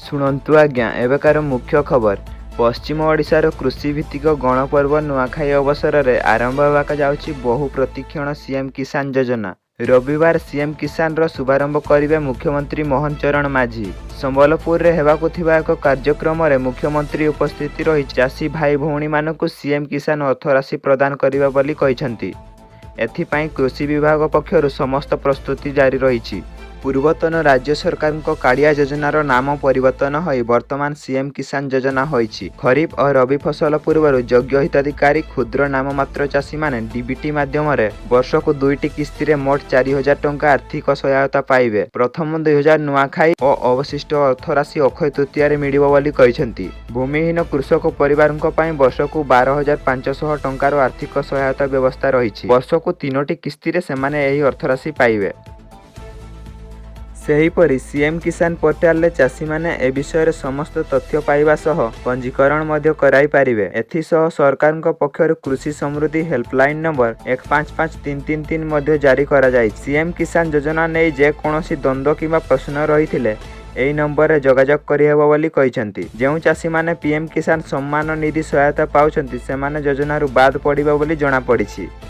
ଶୁଣନ୍ତୁ ଆଜ୍ଞା ଏବେକାର ମୁଖ୍ୟ ଖବର। ପଶ୍ଚିମ ଓଡ଼ିଶାର କୃଷିଭିତ୍ତିକ ଗଣପର୍ବ ନୂଆଖାଇ ଅବସରରେ ଆରମ୍ଭ ହେବାକୁ ଯାଉଛି ବହୁ ପ୍ରତୀକ୍ଷଣ ସିଏମ୍ କିଷାନ ଯୋଜନା। ରବିବାର ସିଏମ୍ କିଷାନର ଶୁଭାରମ୍ଭ କରିବେ ମୁଖ୍ୟମନ୍ତ୍ରୀ ମୋହନ ଚରଣ ମାଝୀ। ସମ୍ବଲପୁରରେ ହେବାକୁ ଥିବା ଏକ କାର୍ଯ୍ୟକ୍ରମରେ ମୁଖ୍ୟମନ୍ତ୍ରୀ ଉପସ୍ଥିତ ରହି ଚାଷୀ ଭାଇ ଭଉଣୀମାନଙ୍କୁ ସିଏମ୍ କିଷାନ ଅର୍ଥରାଶି ପ୍ରଦାନ କରିବେ ବୋଲି କହିଛନ୍ତି। ଏଥିପାଇଁ କୃଷି ବିଭାଗ ପକ୍ଷରୁ ସମସ୍ତ ପ୍ରସ୍ତୁତି ଜାରି ରହିଛି। ପୂର୍ବତନ ରାଜ୍ୟ ସରକାରଙ୍କ କାଳିଆ ଯୋଜନାର ନାମ ପରିବର୍ତ୍ତନ ହୋଇ ବର୍ତ୍ତମାନ ସିଏମ୍ କିଷାନ ଯୋଜନା ହୋଇଛି। ଖରିଫ ଓ ରବି ଫସଲ ପୂର୍ବରୁ ଯୋଗ୍ୟ ହିତାଧିକାରୀ କ୍ଷୁଦ୍ର ନାମମାତ୍ର ଚାଷୀମାନେ ଡିବିଟି ମାଧ୍ୟମରେ ବର୍ଷକୁ ଦୁଇଟି କିସ୍ତିରେ ମୋଟ 4000 ଟଙ୍କା ଆର୍ଥିକ ସହାୟତା ପାଇବେ। ପ୍ରଥମ 2000 ନୂଆଖାଇ ଓ ଅବଶିଷ୍ଟ ଅର୍ଥରାଶି ଅକ୍ଷୟ ତୃତୀୟାରେ ମିଳିବ ବୋଲି କହିଛନ୍ତି। ଭୂମିହୀନ କୃଷକ ପରିବାରଙ୍କ ପାଇଁ ବର୍ଷକୁ 12,500 ଟଙ୍କାର ଆର୍ଥିକ ସହାୟତା ବ୍ୟବସ୍ଥା ରହିଛି। ବର୍ଷକୁ ତିନୋଟି କିସ୍ତିରେ ସେମାନେ ଏହି ଅର୍ଥରାଶି ପାଇବେ। ସେହିପରି ସିଏମ୍ କିଷାନ ପୋର୍ଟାଲରେ ଚାଷୀମାନେ ଏ ବିଷୟରେ ସମସ୍ତ ତଥ୍ୟ ପାଇବା ସହ ପଞ୍ଜୀକରଣ ମଧ୍ୟ କରାଇପାରିବେ। ଏଥିସହ ସରକାରଙ୍କ ପକ୍ଷରୁ କୃଷି ସମୃଦ୍ଧି ହେଲ୍ପଲାଇନ ନମ୍ବର 155333 ମଧ୍ୟ ଜାରି କରାଯାଇଛି। ସିଏମ୍ କିଷାନ ଯୋଜନା ନେଇ ଯେକୌଣସି ଦ୍ୱନ୍ଦ୍ୱ କିମ୍ବା ପ୍ରଶ୍ନ ରହିଥିଲେ ଏହି ନମ୍ବରରେ ଯୋଗାଯୋଗ କରିହେବ ବୋଲି କହିଛନ୍ତି। ଯେଉଁ ଚାଷୀମାନେ ପିଏମ୍ କିଷାନ ସମ୍ମାନ ନିଧି ସହାୟତା ପାଉଛନ୍ତି, ସେମାନେ ଯୋଜନାରୁ ବାଦ୍ ପଡ଼ିବେ ବୋଲି ଜଣାପଡ଼ିଛି।